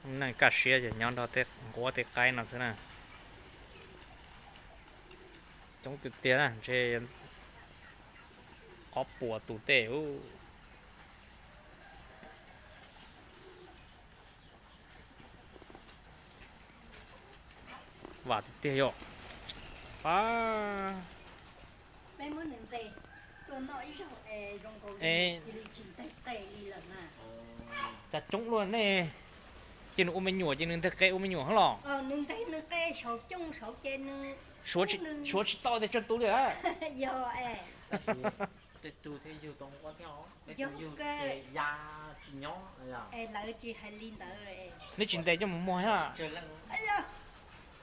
Neej kaj siab ces nyob nrog tej nquab tej qaib no xwb na. Coob tiag tiag na, ntshe ob puas tus tej. Vam tiag tiag yom. Pab, tua noj ib zaug es zoo nkaus li cia li tsis nteg qe li lawm na. Cas coob luaj nej, ces nws ua me nyuam ces nws nteg qe ua me nyuam hab los? Nws nteg nws qe saum cooj saud ces nws suav tsis tau tias tsawg tus li. Yog es, tej tug thiaj yug tau nquab thiab os, tej tug yug ces ya tsis nyob. Es lawv tsis hais li ntawd. Neb tsis ntes coj mus muag hab?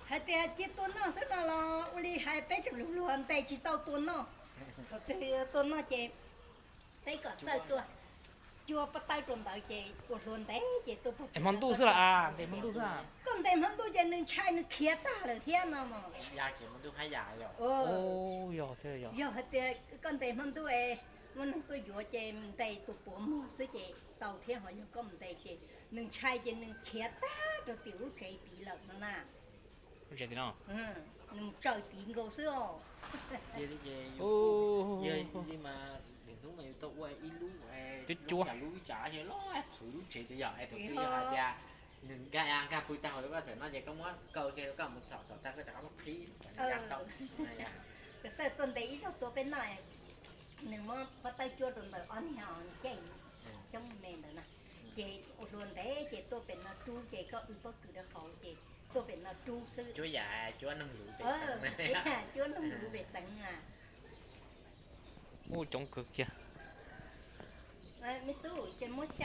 Hais tias cia tua noj xwb no los ua li hais peb tseem luag luag ntes tsis tau tua noj. Thaum twg tua noj ces peb kom xawj tuaj cua pob tawb rau ntawd ces ua hluas ntev ces tuaj pog. Es hmo ntuj xwb las, ntes hmo ntuj xwb. Koj ntes hmo ntuj ces nws ntshai nws khiav tag lawm thiab no mas. Yog hais tias koj ntes hmo ntuj es muaj neeg tuaj yuav ces ntes tus puav muag xwb ces tau thiab, ho yog koj mus ntes ces nws ntshai ces nws khiav tag rau tim lub tsev tid lawm no na. Nws tsaws tid nkaus xwb os. Cia li ces yog li mas hnub mas yus tau ua ib lub, lub tsam lub tsev, yog lub tsev tias yog es tus twg yog hais tias nws nkag nkag pw tag hauv lub vaj txawm no ces koj muab kaw kiag rau koj mus txhom txhom tag koj rov qab muab qhib kom nws nkag tau. Kom xawj tuaj ntes ib zaug tua peb noj. Nws muab pob tawb cuab rau ntawm ob niag os, nws caij xyoob me ntawd na. Ces ua hluas ntev ces tuaj pem no rub ces koj wb pob kws rau hauv ces tuaj pem no rub xwb. Cuab yam cuab neeg luv pem xeev. Cuab neeg luv pem xeev na. Ub, coob kawg kiag. Me tub, ces muab